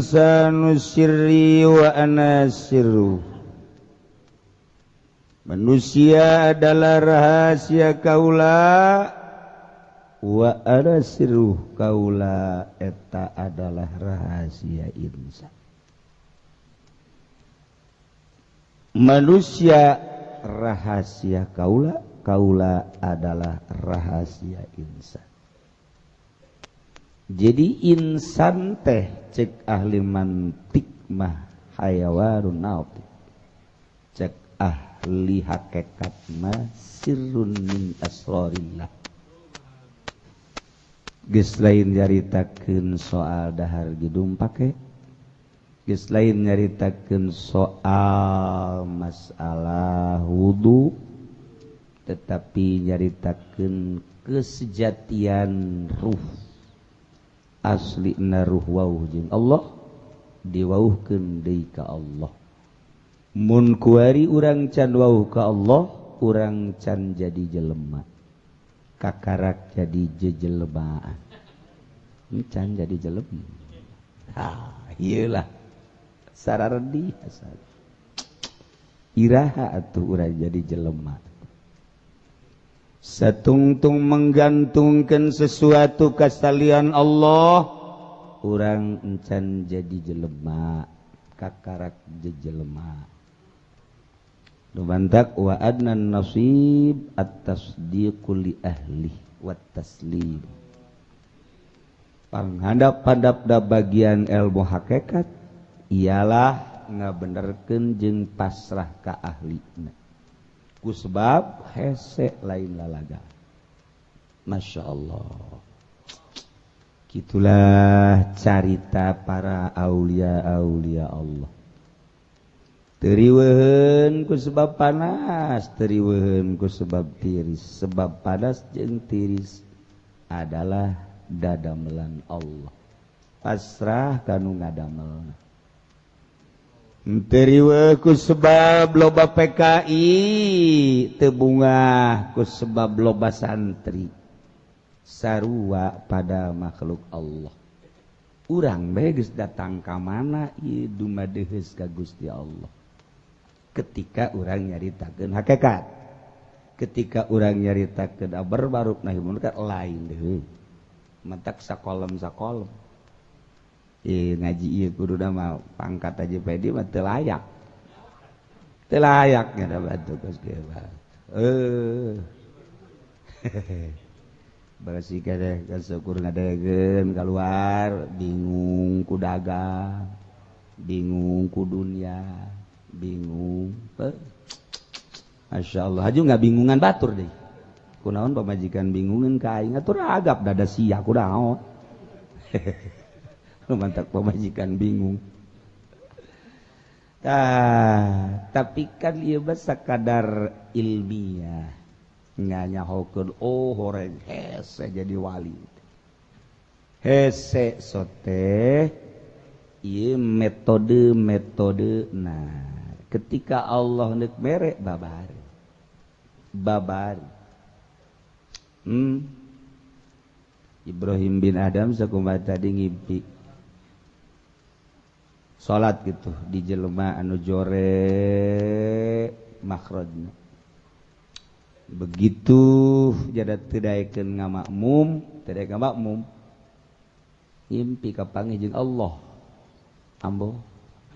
Insanu sirri wa ana sirru. Manusia adalah rahasia kaula, wa ana sirru, kaula eta adalah rahasia insan. Manusia rahasia kaula, kaula adalah rahasia insan. Jadi insan teh cek ahli mantik mah hayawanun nautiq, cek ahli hakikat mah sirrun min asrarillah. Geus lain nyaritakeun soal dahar gedung pake, geus lain nyaritakeun soal masalah wudu, tetapi nyaritakeun kesejatian ruh. Asli naruh wauh jeung Allah, diwauhkeun deui ka Allah. Mun kuari urang can wauh ka Allah, urang can jadi jelema, kakarak jadi jejelmaan, can jadi jelema. Ha, iyalah sararedi asal iraha atuh urang jadi jelema. Satungtung menggantungkan sesuatu kasalian Allah, urang encan jadi jelema, kakarak jejelema. Lumantak wa adnan nasib at-tasdiqu li ahli wa taslim. Panghadap-hadap da bagian ilmu hakikat ialah ngabenerkeun jeung pasrah ka ahlina. Ku sebab hese lain lalaga. Masya Allah. Gitulah carita para aulia-aulia Allah. Teriweuheun ku sebab panas, teriweuheun ku sebab tiris. Sebab panas jeung tiris adalah dadamelan Allah. Pasrah kanu ngadamelna. Teriweuh ku sebab loba PKI, teu bungah ku sebab loba santri. Sarua pada makhluk Allah. Urang bae geus datang ka mana ieu dumadeheus ka Gusti Allah. Ketika urang nyaritakeun hakikat, ketika urang nyaritakeun amar ma'ruf nahi munkar lain deui. Matak sakolem-sakolem. Ngaji ieu kudu mah pangkat aja pedi mah teu layak. Teu layak nya da bantu geus kieu. Bersih kadeh kasukur ngadegeun keluar bingung ku dagang, bingung ku dunia, bingung. Masya Allah, haju nggak bingungan batur deh. Kunaon pamajikan bingungan ka aing atuh ragap dada sia kunaon. Mantak pamajikan bingung. Tah, tapi kan ieu mah sakadar ilmiah. Nganyahokeun oh horeng hese jadi wali. Hese sote ieu metode-metode. Nah, ketika Allah neuk mere babari. Babari. Ibrahim bin Adam sakumaha tadi ngimpi salat gitu di jelema anu jore makhrajna. Begitu jada teu daekeun ngamakmum, teu daek ngamakmum, ngimpi kapanggih jeung Allah. Ambo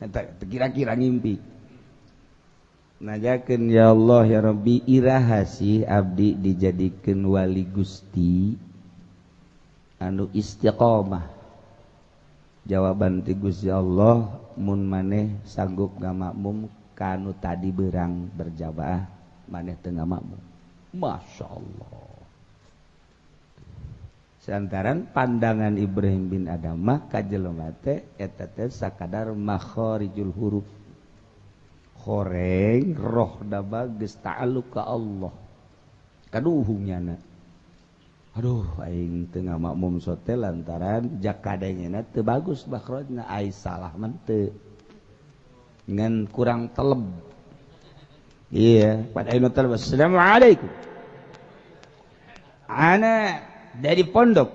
eta kira-kira ngimpi. Najakeun ya Allah ya Rabbi, iraha sih abdi dijadikeun wali Gusti anu istiqomah. Jawaban ti Gusti Allah, mun maneh sanggup ngamakmum kanu tadi berang berjamaah, maneh teu ngamakmum. Masya Allah. Santaran pandangan Ibrahim bin Adam mah ka jelema teh eta teh sakadar makharijul huruf. Horeng roh daba geus ta'alluq ka Allah. Kaduhung nyana. Aduh aing teu ngamakmum sote lantaran jakadengena teu bagus makhrajna, ai salah mah teu. Ngan kurang teleb. Iya, pada aing teleb. Assalamualaikum. Ana dari pondok.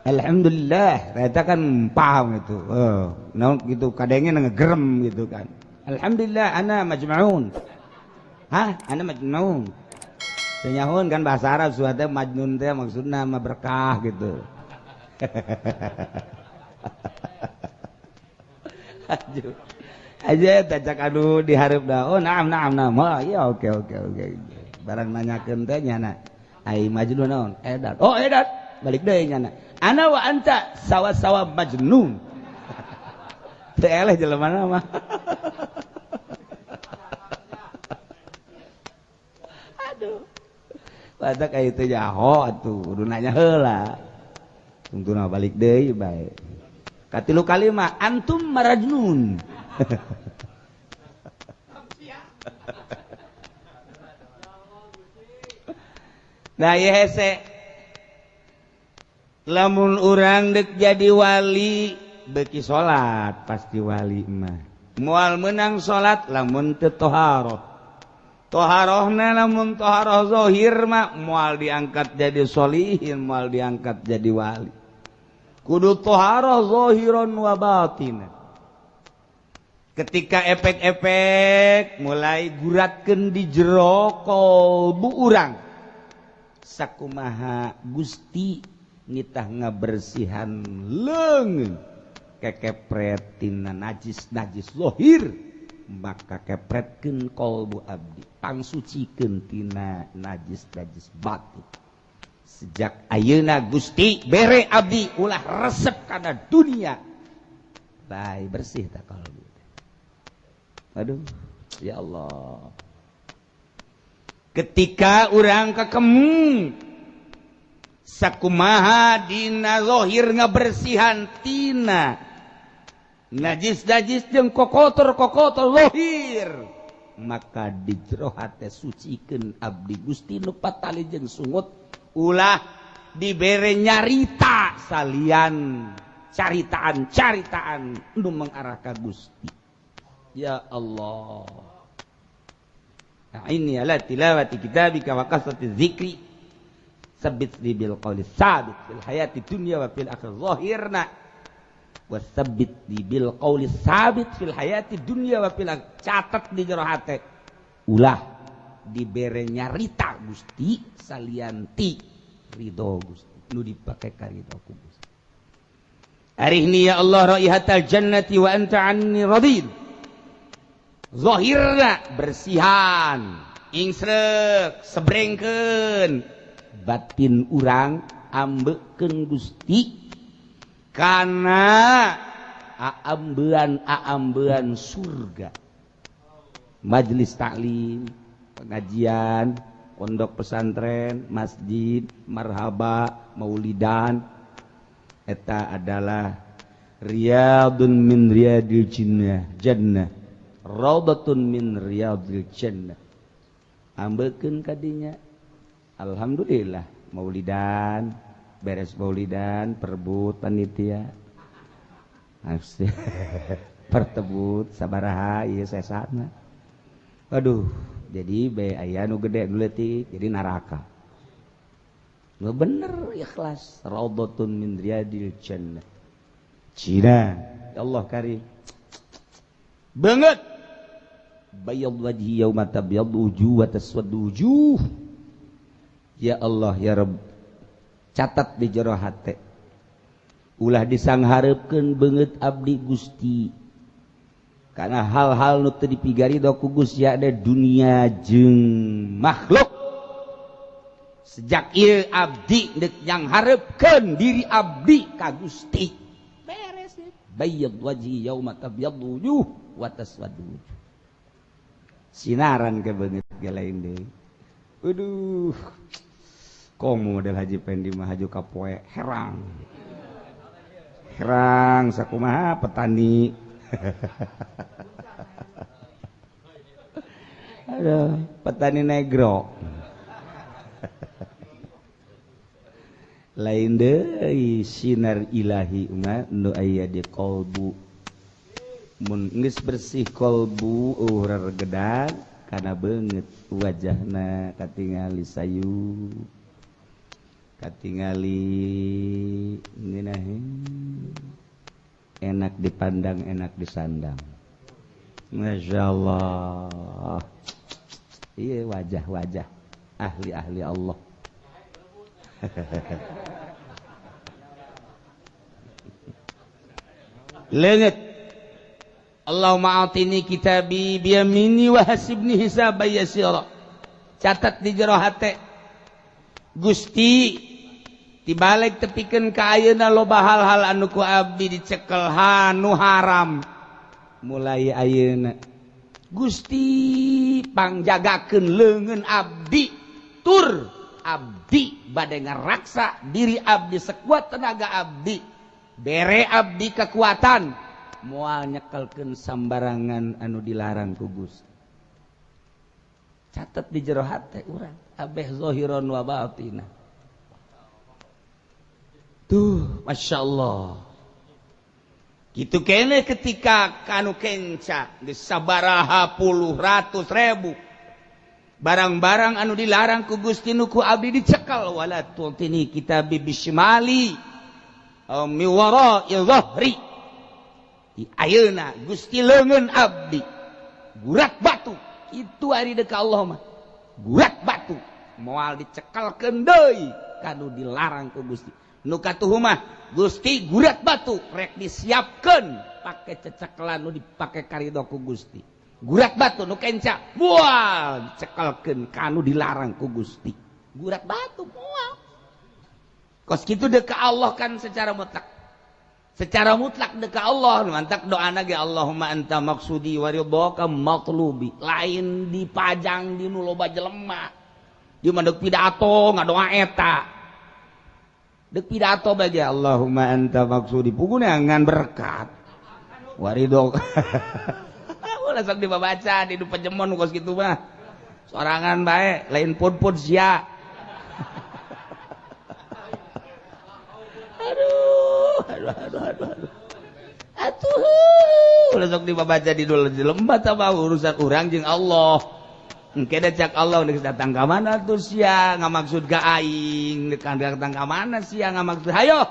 Alhamdulillah, ternyata kan paham gitu. Oh, naon gitu kadangnya ngegerem gitu kan. Alhamdulillah ana majmaun. Hah? Ana majnun. Teu nyahoan kan bahasa Arab suatu majnun teh maksudna mah berkah gitu. Aduh. Aja tacak aduh dihareup dah. Oh, naam naam naam. Oh, iya oke oke oke. Barang nanyakeun teh nyana. Ai majnun naon? Edan. Oh, edan. Balik deui nyana. Ana wa anta sawa-sawa majnun. Teu eleh jelema mah. Aduh. Badak aya teu jaho atuh, kudu nanya heula. Tungtuna balik deui bae. Katilu kali mah antum marajnun. Nah ieu hese. Lamun urang dek jadi wali beki salat pasti wali mah. Moal meunang salat lamun teu toharoh. Toharohna lamun toharoh zahir mah moal diangkat jadi sholihin, moal diangkat jadi wali. Kudu toharoh zahiron wa batinan. Ketika efek-efek mulai guratkeun di jero kalbu urang. Sakumaha Gusti nitah ngabersihan leungeun kekepret tina najis-najis zahir, maka kepretkeun kalbu abdi, pangsucikeun tina najis-najis batin. Sejak ayeuna Gusti bere abdi ulah resep kana dunia. Bae bersih ta kalbu. Aduh, ya Allah. Ketika urang kekemu sakumaha dina zahir ngabersihan tina najis-najis jeung kokotor-kokotor zahir, maka di jero hate sucikeun abdi Gusti nu patali jeung sungut, ulah dibere nyarita salian caritaan-caritaan nu mengarah ka Gusti. Ya Allah. Ini ala tilawati kitabika wa kasrati dzikri sabbit li bil qawli sabit fil hayati dunya wa fil akhirah zahirna wa sabbit li bil qawli sabit fil hayati dunya wa fil akhirah. Catat di jero hate, ulah dibere nyarita Gusti salianti ridho Gusti nu dipake ka ridho ku Gusti. Arihni ya Allah raihatal jannati wa anta anni radin. Zahirna bersihan ingsrek sebrengkeun batin urang ambekeun Gusti kana aambean-aambean surga. Majelis taklim, pengajian, pondok pesantren, masjid, marhaba, maulidan, eta adalah riyadun min riyadil jannah, raudatun min riyadil jannah. Ambekeun kadinya. Alhamdulillah maulidan, beres maulidan perebut panitia. Pertebut sabaraha ieu sesana. Aduh, jadi bae aya nu gede nu leutik jadi neraka. Nu bener ikhlas raudatun min riyadil jannah. Cina, ya Allah karim. Banget. Bayad wajhi yauma tabyaddu wujuh wa taswaddu wujuh. Ya Allah ya Rabb, catat di jero hate. Ulah disanghareupeun beungeut abdi Gusti. Karena hal-hal nu teu dipigarido ku Gusti ada dunia jeung makhluk. Sejak ieu abdi deuk nyanghareupeun diri abdi ka Gusti. Beres. Bayad wajhi yauma tabyaddu wujuh wa taswaddu wujuh. Sinaran ke beungeut ge lain deui. Aduh. Komo model Haji Pendi mah haju ka poe herang. Herang sakumaha petani. Aduh, petani negro. Lain deui sinar ilahi mah nu aya di kalbu. Mun geus bersih kalbu urar gedag kana beungeut wajahna katingali sayu. Katingali ngeunaheun enak dipandang, enak disandang. Masya Allah. Iya wajah-wajah ahli-ahli Allah. Leungeut. Allahumma atini kitabi biyamini wa hasibni hisaban yasira. Catat di jero hate. Gusti dibalik tepikeun ka ayeuna loba hal-hal anu ku abdi dicekel hanu haram. Mulai ayeuna Gusti pangjagakeun leungeun abdi tur abdi bade ngaraksa diri abdi sekuat tenaga abdi bere abdi kekuatan moal nyekelkeun sambarangan anu dilarang ku Gusti. Catet di jero hate urang abeh zahiran wa batina. Tuh Masya Allah. Gitu kene ketika kanu kenca geus sabaraha puluh ratus ribu barang-barang anu dilarang ku Gusti nu ku abdi dicekel wala tutini kitabi bisyimali aw mi wara'i dhahri. Di ayeuna Gusti leungeun abdi gurat batu itu ari deuk Allah mah gurat batu moal dicekelkeun deui kanu dilarang ku Gusti. Nu katuhu mah Gusti gurat batu rek disiapkeun pake cecekelan nu dipake karido ku Gusti. Gurat batu nu kenca moal dicekelkeun kanu dilarang ku Gusti. Gurat batu moal. Kos kitu deuk ka Allah kan secara mutlak. Secara mutlak deuk ka Allah mantak doana ge Allahumma anta maksudi wa ridhaka matlubi. Lain dipajang di nu loba jelema. Di mah deuk pidato ngadoa eta. Dek pidato bagi Allahumma anta maksudi puguna ngan berkat waridho. Ulah sok dibaca di nu pejemon kos kitu mah sorangan bae lain pun-pun sia. Aduh aduh aduh aduh aduh atuh ulah sok dibaca di dulu jelema tah urusan urang jeung Allah. Engke da cak Allah geus datang ka mana tuh sia ngamaksud ka aing, datang ka mana sia ngamaksud hayo.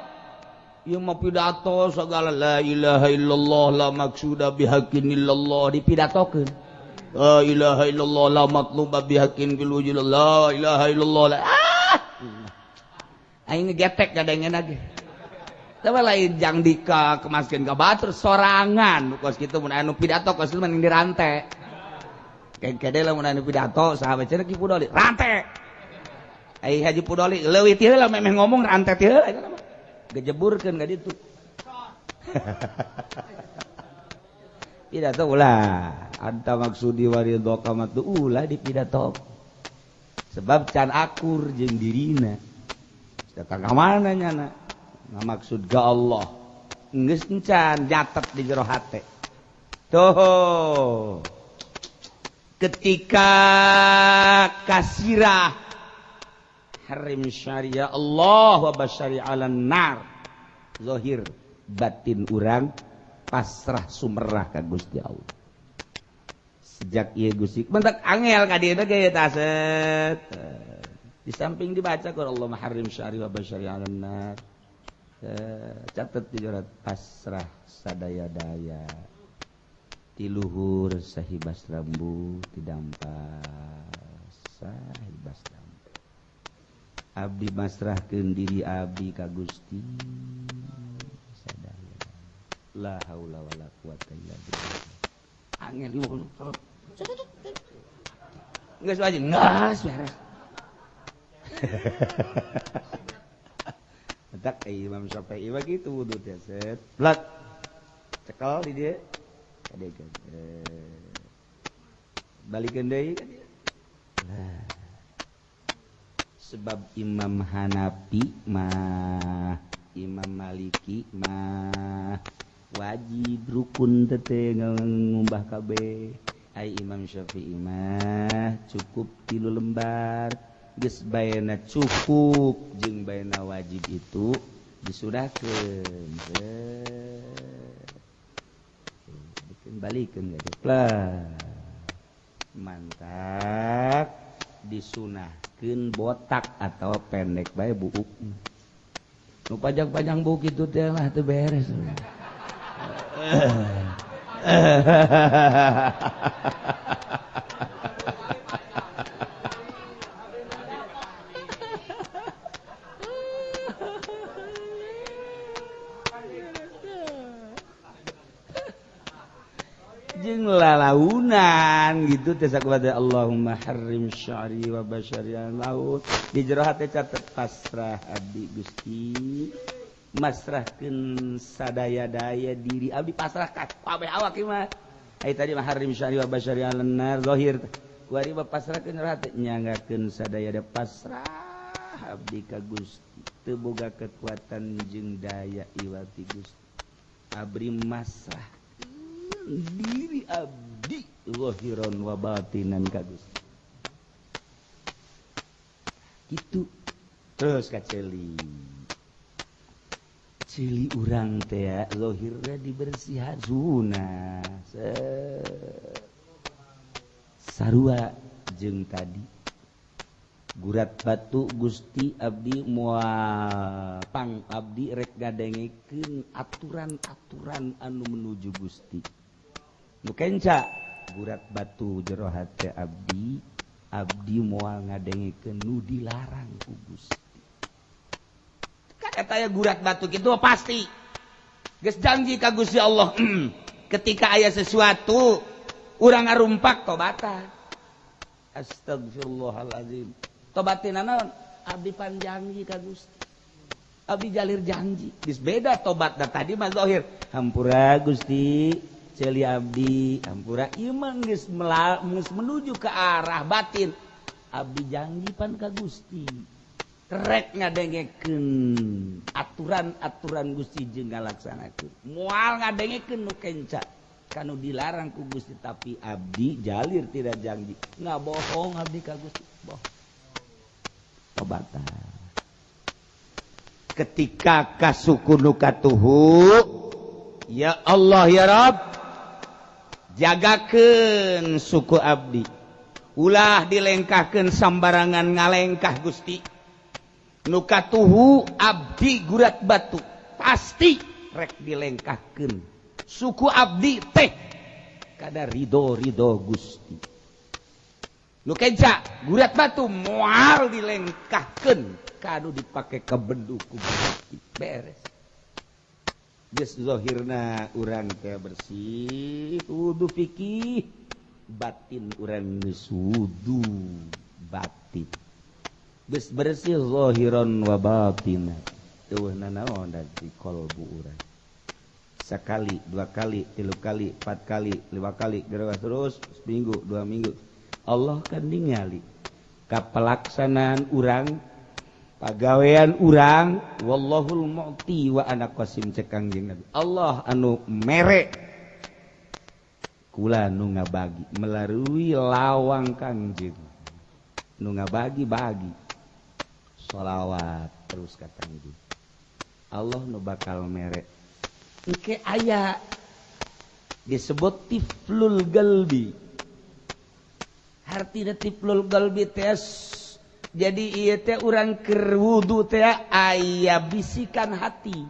Ieu mah pidato sagala la ilaha illallah la maksuda bihaqqin illallah dipidatokeun. La ilaha illallah la matluba bihaqqin bil wujud la ilaha illallah. Ah! Aing getek kadengeuna ge. Teu lain jang dika kemaskeun ka batur sorangan kos kitu mun anu pidato kos kitu mending dirante. Kede lamun anu pidato sahabat cenah Ki Pudoli rante. Ai Haji Pudoli leuwih ti heula memeh ngomong rante ti heula eta mah. Gejeburkeun ka ditu. Pidato ulah anta maksudi waridho ka matu ulah di pidato. Sebab can akur jeung dirina. Datang ka mana nyana? Ngamaksud ka Allah. Geus encan nyatet di jero hate. Tuh. Ketika kasirah harim syariah Allah wa basyari 'alan nar zahir batin urang pasrah sumerah ka Gusti Allah. Sejak ieu Gusti bentak angel ka dieu ge taset. Di samping dibaca ku Allah harim syariah wa basyari 'alan nar. Catet di jorat pasrah sadaya-daya. Ti luhur sahibas rambu tidampa sahibas rambu. Abdi masrahkeun diri abdi ka Gusti sadaya. La haula wala quwata illa billah. Angel ieu geus wajib geus beres. Entak Imam Syafi'i mah kitu wudu teh set. Blat. Cekel di dieu. Balikeun deui ka dieu. Nah. Sebab Imam Hanafi mah, Imam Maliki mah wajib rukun teh ngumbah kabeh. Ai Imam Syafi'i mah cukup 3 lembar. Geus baena cukup jeung baena wajib itu disudahkeun. Balikeun ka dieu. Mantap disunahkeun Keun botak atau pendek bae buuk. Nu panjang-panjang buuk itu teh lah teu beres. Jeung lalaunan gitu teh sakumaha Allahumma harrim sya'ri wa basyari laut di jero hate catet pasrah abdi Gusti masrahkeun sadaya-daya diri abdi pasrah ka kabeh awak ieu mah ai tadi mah harrim sya'ri wa basyari nar zahir kuari mah pasrahkeun jero hate nyanggakeun sadaya-daya pasrah abdi ka Gusti teu boga kekuatan jeung daya iwati Gusti abdi masrah diri abdi zahiran wa batinan ka Gusti gitu. Terus ka ceuli ceuli urang teh zahirna dibersihan sunah sarua jeung tadi gurat batu Gusti abdi moal pang abdi rek ngadengekeun aturan-aturan anu menuju Gusti. Nu kenca gurat batu jero hate abdi, abdi moal ngadengekeun nu dilarang ku Gusti. Kan eta aya gurat batu kitu pasti. Geus janji ka Gusti Allah, ketika aya sesuatu urang ngarumpak tobatan. Astagfirullahalazim. Tobatina naon? Abdi panjanji ka Gusti. Abdi jalir janji. Geus beda tobat da tadi mah zahir. Hampura Gusti. Ceuli abdi hampura ieu mah geus menuju ke arah batin. Abdi janji pan ka Gusti. Rek ngadengekeun aturan-aturan Gusti jeung ngalaksanakeun. Moal ngadengekeun nu kenca kanu dilarang ku Gusti tapi abdi jalir tidak janji. Ngabohong abdi ka Gusti. Bohong. Tobatan. Ketika kasuku nu katuhu, ya Allah ya Rabb, jagakeun suku abdi, ulah dilengkahkeun sambarangan ngalengkah Gusti. Nu katuhu abdi gurat batu pasti rek dilengkahkeun suku abdi teh kada ridho-ridho Gusti. Nu kenca gurat batu moal dilengkahkeun kanu dipake ka bendu ku Gusti. Beres. Geus zahirna urang teh bersih wudu fikih, batin urang geus wudu batin. Geus bersih zahiran wa batina. Eueuh naon di kolbu urang. Sekali, dua kali, tilu kali, empat kali, lima kali, geus terus seminggu, 2 minggu. Allah kan ningali ka pelaksanaan urang, pagawean urang, wallahul mu'ti wa ana qasim cek Kangjeng Nabi. Allah anu mere kula nu ngabagi melalui lawang Kangjeng. Nu ngabagi-bagi sholawat terus ka Kangjeng. Allah nu bakal mere. Engke aya disebut tiflul galbi. Hartina tiflul galbi teh jadi ieu teh urang keur wudu teh aya bisikan hati.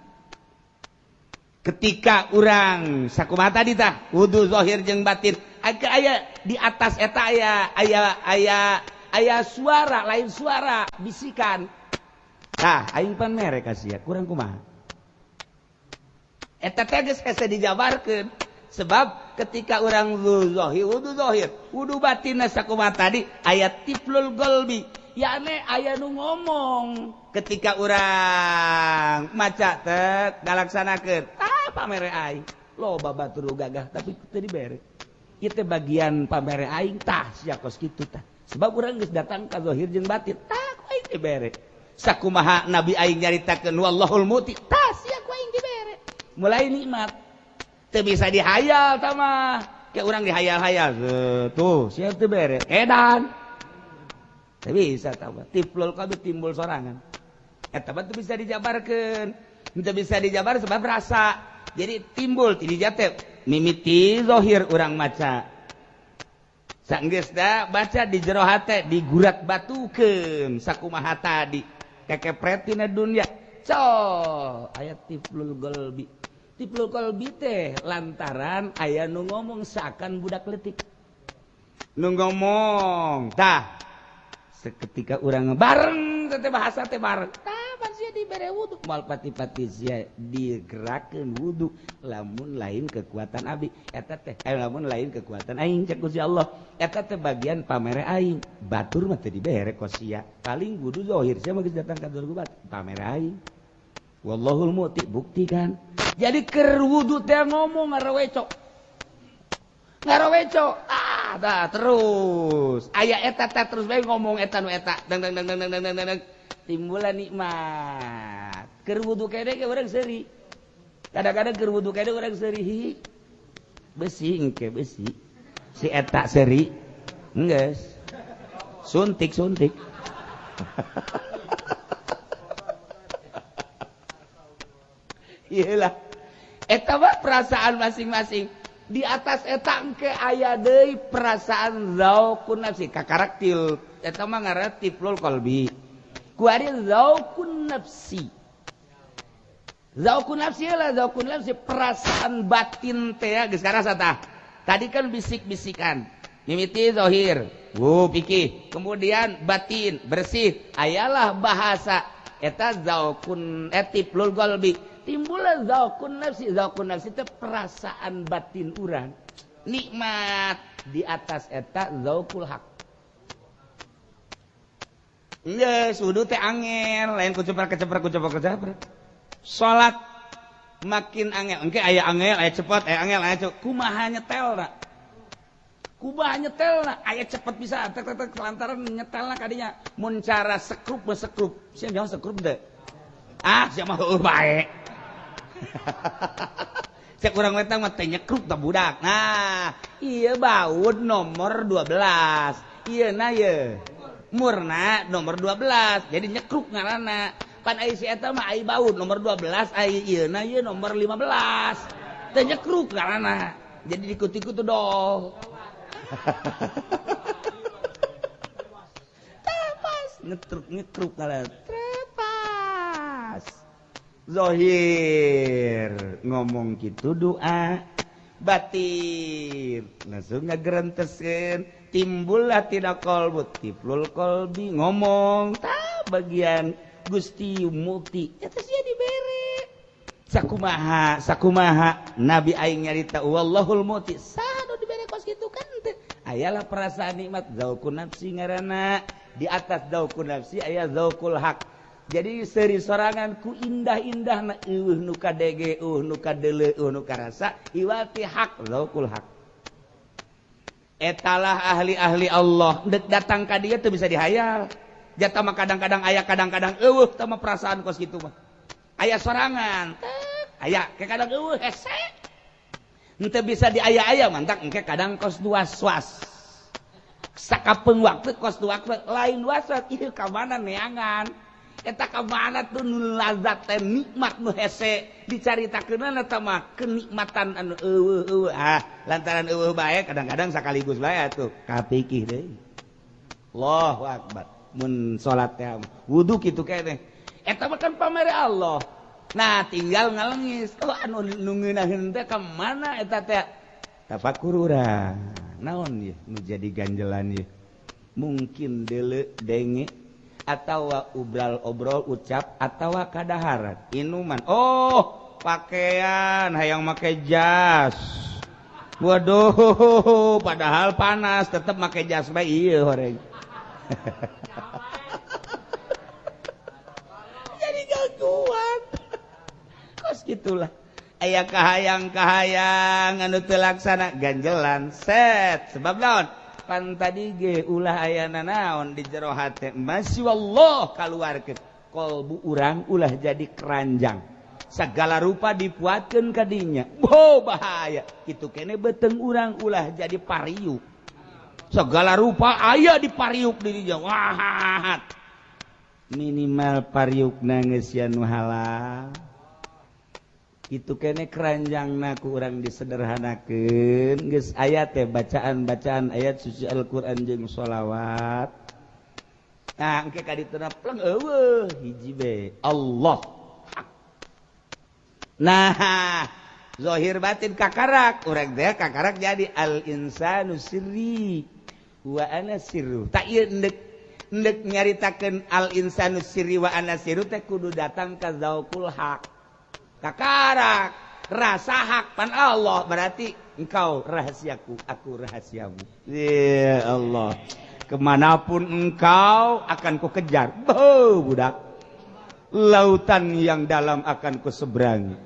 Ketika urang sakumaha tadi tah wudu zahir jeung batin, aya di atas eta aya aya aya aya suara lain suara bisikan. Tah aing pan mere ka sia kurang kumaha. Eta teh geus hese dijabarkeun. Sebab ketika urang wudu zahir, wudu batinna sakumaha tadi aya tiflul qalbi. Yakni aya nu ngomong ketika urang maca teh ngalaksanakeun tah pamere aing loba batur gagah tapi teu dibere ieu teh bagian pamere aing tah sia kos kitu tah sebab urang geus datang ka zahir jeung batin tah ku aing dibere sakumaha nabi aing nyaritakeun wallahul muti tah sia ku aing dibere mulai nikmat teu bisa dihayal tah mah ke urang dihayal-hayal tuh sia teu bere edan tapi bisa tahu tiflul kabeh timbul sorangan eta mah teu bisa dijabarkeun, teu bisa dijabar sebab rasa. Jadi timbul ti dijatep mimiti zahir urang maca Sanggeus da baca di jero hate digurat batukeun sakumaha tadi kekepret tina dunya. Co aya tiflul qalbi. Tiflul qalbi teh lantaran aya nu ngomong seakan budak leutik. Nu ngomong tah seketika urang bareng teh bahasa teh bareng. Tah pan sia dibere wudu moal pati-pati sia digerakkeun wudu lamun lain kekuatan abdi eta teh lamun lain kekuatan aing cek Gusti Allah eta teh bagian pamere aing batur mah teu dibere ku sia paling wudu zahir sia mah geus datang ka durgu bat pamere aing wallahul mu'ti buktikan. Jadi keur wudu teh ngomong ngareweco ngareweco ah dah terus aya eta teh terus bae ngomong eta nu eta dang dang dang dang dang dang timbulan nikmat. Keur wudu kene ge urang seuri. Kadang-kadang keur wudu kene urang seuri. Besi engke besi. Si eta seuri. Enggeus. Suntik-suntik. Iyalah. Eta mah perasaan masing-masing. Di atas eta engke aya deui perasaan zauqun nafsi kakaraktil. Eta mah ngaranna tiflul qalbi. Kuari zauqun nafsi. Zauqun nafsi lah zauqun nafsi perasaan batin teh geus karasa tah. Tadi kan bisik-bisikan. Mimiti zahir, wuh pikir, kemudian batin bersih, ayalah bahasa eta zauqun tiflul qalbi. Timbul zauqun nafsi, zauqun nafsi teh perasaan batin urang. Nikmat di atas eta zauqul haq. Geus wudu teh angel, lain kuceprak-keceprak kuceprak-keceprak. Salat makin angel, engke aya angel, aya cepet, aya angel, aya cepet. Kumaha nyetelna? Kumaha nyetelna? Aya cepet bisa tek tek tek lantaran nyetelna kadinya. Mun cara sekrup mah sekrup. Sia nyaho sekrup teh? Ah, sia mah heueuh bae. Cek urang wetang mah teh nyekrup tah budak. Nah, ieu baud nomor 12. Ieu na ye. Murna nomor 12 jadi nyekruk ngaranna pan ai si eta mah ai baud nomor 12 ai ieu na ieu nomor 15 teh nyekruk ngaranna jadi dikut-ikut doh. Tepas ngetruk-ngetruk ngaranna trepas zahir ngomong kitu doa batin langsung ngagerenteskeun timbullah tidak kolbu tiflul kolbi ngomong tah bagian Gusti Muti eta sia dibere sakumaha sakumaha nabi aing nyarita wallahul muti saha nu dibere kos kitu kan teh ayalah perasaan nikmat zauqun nafsi ngaranna di atas zauqun nafsi aya zauqul haq. Jadi seuri sorangan ku indah-indahna eueuh nu kadege eueuh nu kadeuleu eueuh nu karasa iwati hak zauqul haq. Etalah ahli-ahli Allah dek datang ka dieu teu bisa dihayal. Jata mah kadang-kadang aya kadang-kadang eueuh tah mah perasaan kos kitu mah. Aya sorangan, aya ke kadang eueuh hese. Henteu bisa diaya-aya mantak engke kadang kos was-was. Sakapeung waktu kos waktu lain was-was ieu ka mana neangan. Eta ka mana tuh nu lazat teh nikmat nu hese dicaritakeunana tah mah kenikmatan anu eueuh-eueuh ah lantaran eueuh bae kadang-kadang sakaligus bae atuh kapikih deui. Allahu akbar mun salat teh wudu kitu keneh eta mah kan pamere Allah. Nah tinggal ngalengis oh anu nu ngeunaheun teh ka mana eta teh tafakur urang naon ieu nu jadi ganjelan ieu mungkin deuleu denge atawa ubral obrol ucap atawa kadaharan inuman oh pakaian hayang make jas waduh padahal panas tetep make jas bae ieu horeng. Jadi gangguan kos gitulah aya kahayang-kahayang anu teu laksana ganjelan set sebab naon pan tadi ge ulah ayana naon di jero hate masya Allah kaluarkeun kolbu urang ulah jadi keranjang segala rupa dipuatkeun ka dinya oh bahaya kitu kene beuteung urang ulah jadi pariuk segala rupa aya di pariuk di dinya wah minimal pariukna geus sia nu halal. Kitu kene keranjangna ku urang disederhanakeun, geus aya teh bacaan-bacaan ayat suci Al-Qur'an jeung sholawat. Nah, engke ka dituna pleng, eueuh hiji be Allah. Nah, zahir batin kakarak urang teh kakarak jadi al insanu sirri wa ana sirru. Tak ieu endek endek nyaritakeun al insanu sirri wa ana sirru teh kudu datang ka zauqul haq. Kakarak rasa hak pan Allah, berarti engkau rahasiaku, aku rahasiamu. Ya Allah, kemanapun engkau akan ku kejar. Beuh, budak, lautan yang dalam akan ku seberangi,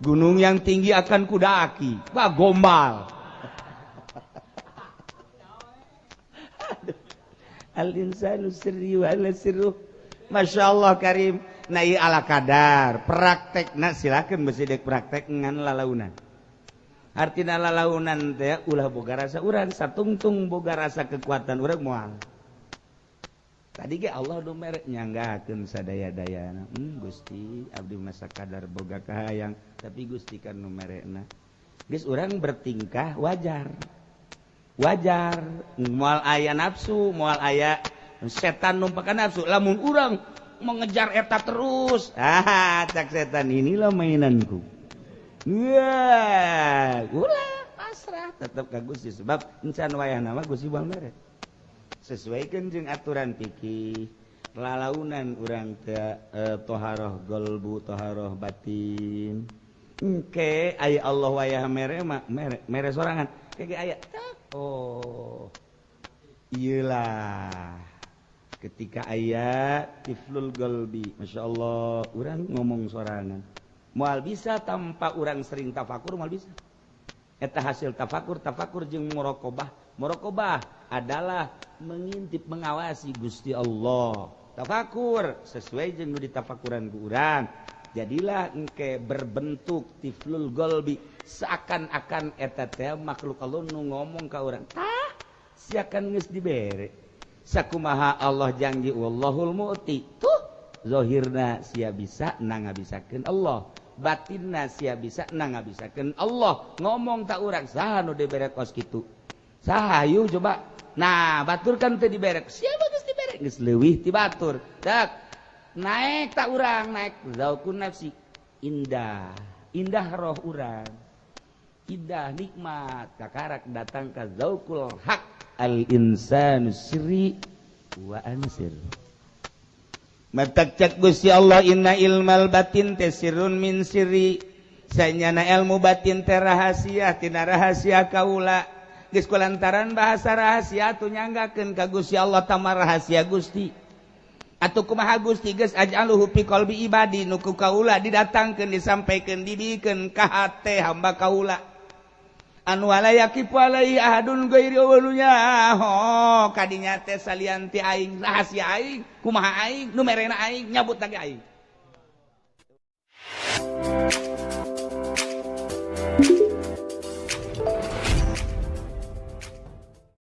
gunung yang tinggi akan ku daki. Wah, gombal. Al insanu sirri wa ana sirru. Masya Allah karim. Nah, ieu ala kadar praktekna, silakan besi dek praktek ngan lalaunan. Artina lalaunan teh ulah boga rasa urang satungtung, boga rasa kekuatan urang moal. Tadi ge Allah nu mere nyanggakeun sadaya-dayana. Gusti, abdi masa kadar boga kahayang, tapi Gusti kan nu merena. Geus urang bertingkah wajar. Wajar, moal aya nafsu, moal aya setan numpakan nafsu. Lamun urang mengejar eta terus, ah, cak setan, inilah mainanku. Wah, ulah pasrah tetep ka Gusti, sebab encan wayahna mah Gusti moal mere. Sesuaikan jeung aturan fikih, lalaunan urang teh toharoh golbu, toharoh batin. Engke aya Allah wayah mere mah mere, mere sorangan. Kege aya tak, oh iyalah ketika ayat tiflul galbi, Masya Allah, urang ngomong sorangan moal bisa tanpa urang sering tafakur, moal bisa. Eta hasil tafakur, tafakur jeung muraqabah. Muraqabah adalah mengintip, mengawasi Gusti Allah. Tafakur sesuai jeung nu ditafakuran ku urang, jadilah engke berbentuk tiflul galbi, seakan-akan eta teh makhluk Allah nu ngomong ka urang. Tah, siakan geus dibere. Sakumaha Allah janji wallahul mu'ti, tuh zahirna sia bisa na ngabisakeun Allah, batinna sia bisa na ngabisakeun Allah. Ngomong tak urang, saha nu dibere kos kitu? Saha hayu coba? Nah, batur kan teu dibere, sia geus dibere, geus leuwih ti batur. Tak naik tak urang, naik zauqun nafsi, indah indah roh urang, indah nikmat. Kakarak datang ka zauqul haq, al insanu sirri wa ansir. Matak cek Gusti Allah, inna ilmal batin teh sirrun min sirri. Sanyana ilmu batin teh rahasia tina rahasia kaula. Geus kulantaran bahasa rahasia atuh nyanggakeun ka Gusti Allah, tamar rahasia Gusti. Atuh kumaha Gusti? Geus aj'aluhu fi qalbi ibadi, nu ku kaula didatangkeun, disampaikeun, dibikeun ka hate hamba kaula. Anu wala yaqifu alaihi ahadun ghairi awlunya. Oh, kadinya teh salian ti aing, rahasia aing, kumaha aing nu merena aing, nyabut lagi aing.